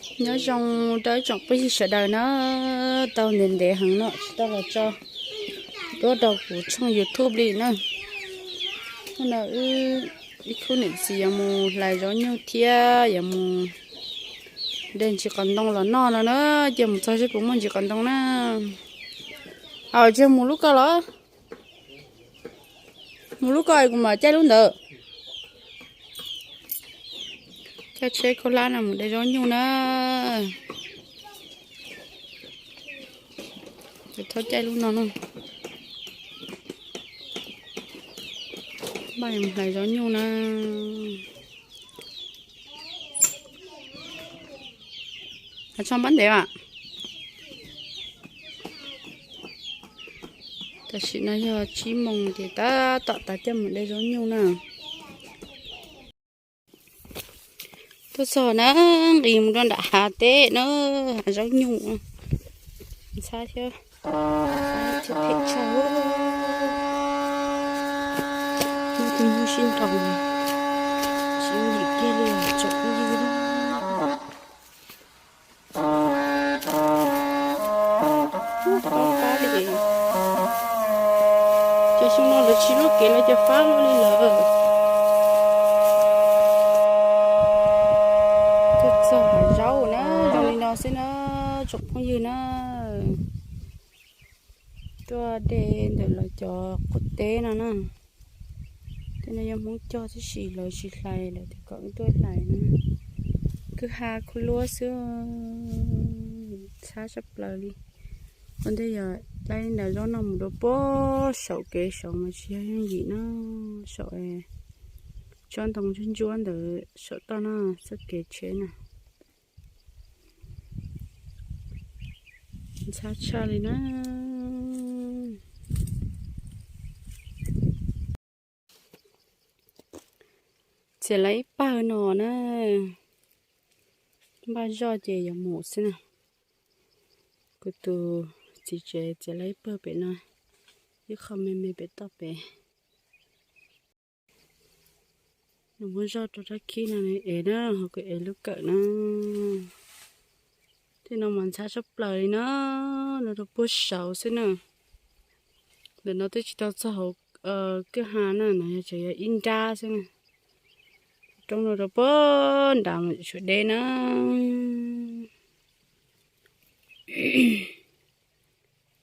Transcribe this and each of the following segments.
Nyob zoo rau ib tsoom phooj ywg sawv daws na, tau ntev ntev heev no tsis tau los tso duab rau kuv tshooj YouTube li na. Hnub no wb ib khub niam txiv yuav mus hlais zaub nyuj thiab yuav mus de ntsis qos ntoo los noj no na, ces mus txog seb puas muaj ntsis qos ntoo na. Au, tsis mus lub ko los? Mus lub ko kuv mam caij lub ntawd. Caij tsheb khaub hlab no mus de zaub nyuj na. Ces thaub caij lub no na. Npaj mus hlais zaub nyuj na. Hais tso npab ntev as. Tam sim no yog tsib moos ces tab tom tav caij mus de zaub nyuj na. Tuaj txog na, nqis mus rau nram hav teb na, hav zaub nyuj. Ntxhab thiab, thiab phem tshaj. Muaj tus nyuj sib nraus, tsis yooj yim kiag li tsoom phooj ywg. Ub, qab li. Cov xyoo no lawv tsis luaj kev lawv cov fab luaj li lawm. Tuaj txog hav zaub na, zoo li no xwb na, tsoom phooj ywg na. Tuaj de ntawm lawv cov qub teb no na. Tej no yog Hmoob cog tib si, lawv tsis hlais, lawv tias kom wb tuaj hlais na. Kwj ha khuj luab xwb, ntxhab tshaj plaws li. Ua ntej yog laij li ntawd zaub no mus rau puag saum kev saud mas tsis yog yooj yim no, saum tsob ntoo ntsuab ntsuab ntawd saum toj no, txoj kev tsheb na. Ntxhab tshaj li na. Txiav lawv ib pawg no na, npaj zoj ces yuav mus xwb na. Kuv tus txiv tsev txiav lawv ib pawg pem no, ib qho me me pem toj pem. Nws muab zoj rau rab khib no ev na, ho kuv ev lub kawm na. Tej no mas ntxhab tshaj plaws li na, no rau puag saud xwb na. Ntawm no twb tsis tau txog hauv kwj ha na, no yog tseem yog ib nrab xwb na. Roob no rau puag nrad mas tshuav deb na.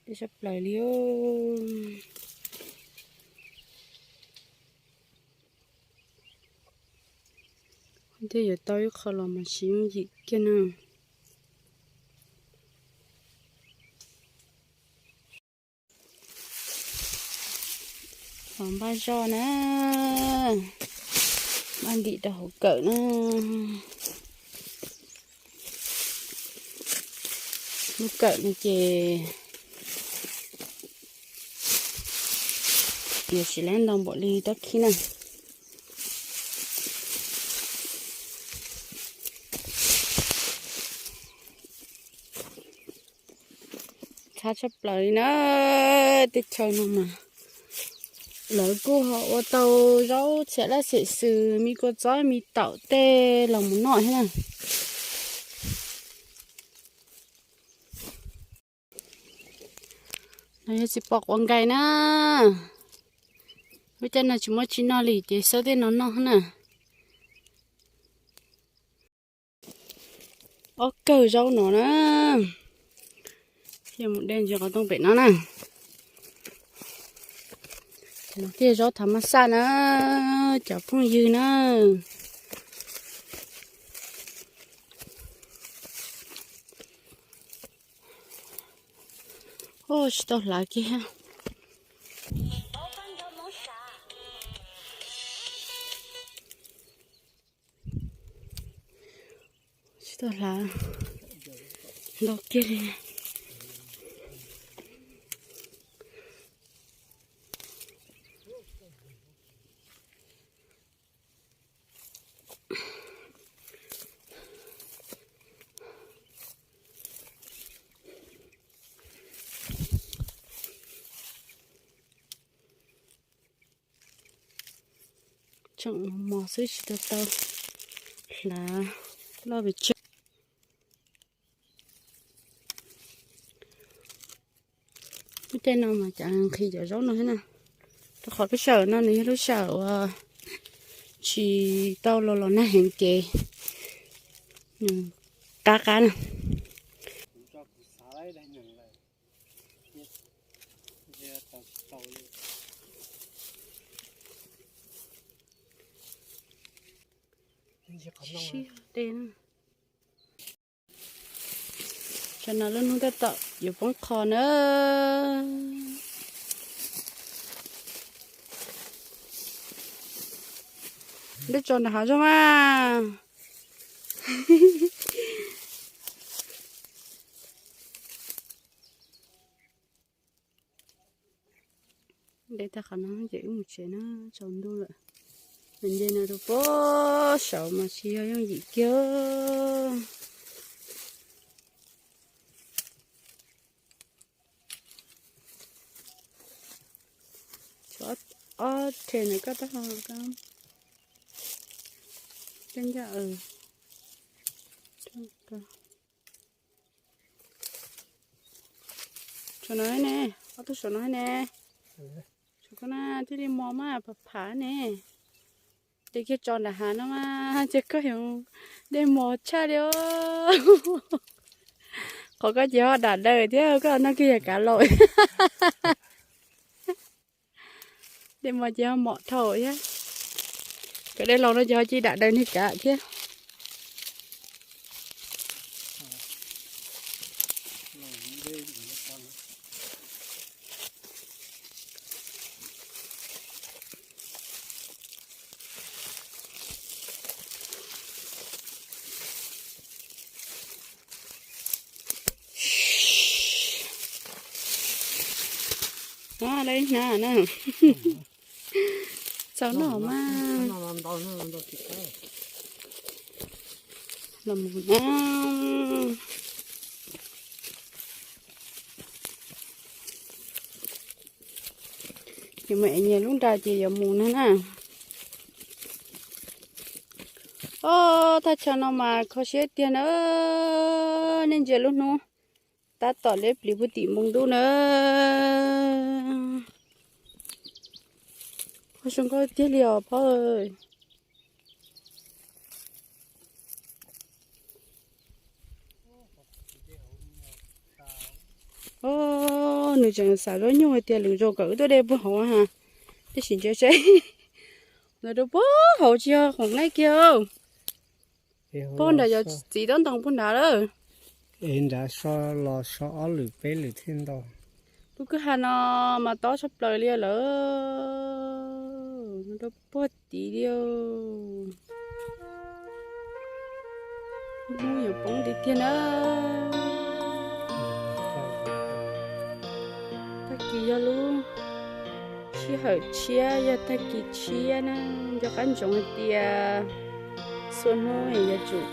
Deb tshaj plaws li. Tej yuav tau ib qho los mas tsis yooj yim kiag na. Los npaj zoj na, npaj ntim rau hauv kawm na. Lub kawm no ces yuav tsis lab ntau npaum li rab khib na. Ntxhab tshaj plaws li na, teb chaws no mas lawv kuj ho ua tau zaub txhiam laj xim xws, me kua txob me taum tej los mus noj thiab na. No yog txiv pom quav nkais na. Lub caij no tsis muaj tsi noj li ces xawb tej no noj na. Ob kawg zaub no na. Yog mus de ntsis qos ntoo pem no na. Tej zaub thav mab xaj na, cov phooj ywg na. Tsis tau hlav kiag. Tsis tau hlav ntau kiag li. Tseem mos mos xwb tsis tau tau hlav loj pes tsawg. Tej no mas cas nqhis cov zaub no thiab na. Rau qhov lub sij hawm no nws yog lub sij hawm uas tsis tau los los nag heev ces nws qab qab na. Tam no lub hnub tab tom yuav poob qho na. Dej tso nram hav zog mas. Dej tag qhov no ces wb mus tsev na, tsaus ntuj lawm. Nws nce no rau pem saud mas tsis yog yooj yim kiag. Tshuav ob rhe ntawm koj taub hau koj. Coj ncaj. Tshuav no ne, ob tug saum no ne. Tshuav koj na, thiaj li mos mas phav phav ne. Ces kiag tso nram hav no mas ces koj yuav dej mos tshaj li os. Qhov koj ces ho dam daws thiab, koj noj kiag yam kav laus. Dej mos ces ho mos dhau thiab. Cov dej laus no ces ho cia dam daws niag kav thiab. Lawv ib hnab na. Txaus noj mas. Los mus na. Yuav mus ev nyias lub nra ces yuav mus na na. Os, thaj chaw no mas kho siab tiag na. Nej ntsia lub hnub tab tom liab pliv puag tim npoo ntuj na. Qhov zoo nkauj tiag li os phob. Os, nws tseem xav zaub nyuj hais tias lwm zaus kom wb tuaj de puag hauv ha. Tab sis ntsia saib, ntawd rau puag hauv tsis yog khoom nqaij kiag. Puag nrad yog txiv taub ntoos puag nrad lawm. Es nrad so los so ob lwm peb lwm thiaj ntau. Lub kwj ha no mas tob tshaj plaws li lawm, rau puag tid li. Hnub yuav poob tiag tiag na. Tag kis yog lub sij hawm tshiab, yog tag kis tshiab na, nco qab ntsoov hais tias txhua hnub yuav tsum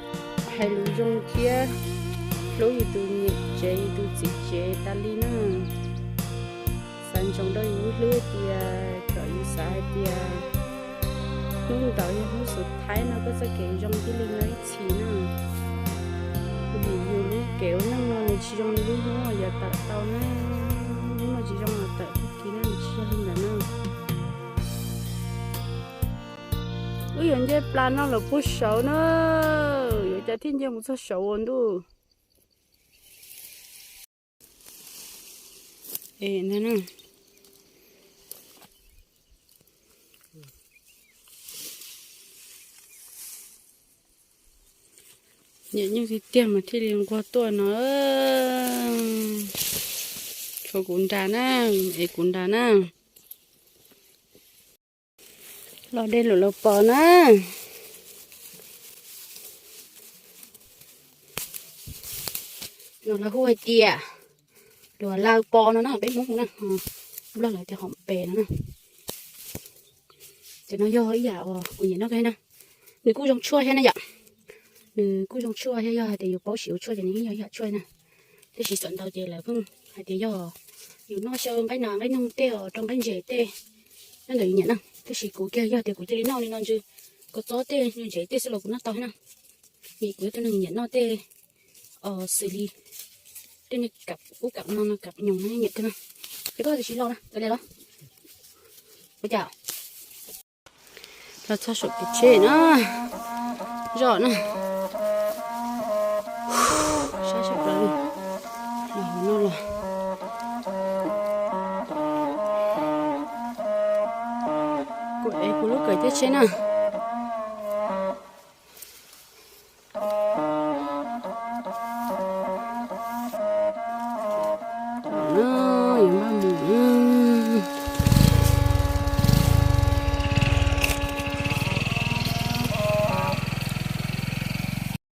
hais lus zoo thiab hlub yus tus niam tsev yus tus txiv tsev tas li na. Xav ntsoov rau yus lub hlwb tias kom yus xav hais tias hnub ntawd yog hnub xub thawj no koj txoj kev zoo thiaj li nyob ib txhis na. Vim yus lub kev ua neej no nws tsis zoo li lub hnub uas yuav tawm tau na. Hnub no tsis zoo los tawm tag kis na, nws tsis yog li ntawd na. Wb yuav nce plas no lawm puag saud na, yuav cas thiaj nce mus txog saud ua ntuj. Nyiam nyuj tiag tiag mas thiaj li nquag tuaj no. Tshuav kuv nra na, es kuv nra na. Los de lawm los pos na. No lawv hu hais tias luag law pos no na, peb Hmoob hu na, Nplog lawv tias hom pes no na. Ces no yog ib yam uas kuv nyiam noj thiab na. Nws kuj zoo tshuaj thiab na yom. Nws kuj zoo tshuaj thiab, yog hais tias yus paub siv ua tshuaj ces nws yeej yog ib yam tshuaj na. Tab sis txawm ntau ces lawv pheej hais tias yog yus noj xyaw nqaij nas nqaij noog tej os, rau nqaij ntses tej, nyob ntawm yus nyiam na. Tab sis kuv kiag yog tias kuv cia li noj li no ntsw, kua txob tej nyuag ntsev tej xwb los kuv noj tau thiab na. Vim kuv yog tus neeg nyiam noj tej os xws li tej me kam ub kam no no, kam nyoos no nyiam kawg na. Ces koj tsis los na, los txog saum kev tsheb na, zoj na, saib sab plaws li, los hauv no los. Kuv ev kuv lub kawm caij tsheb na. Yuav maj mus.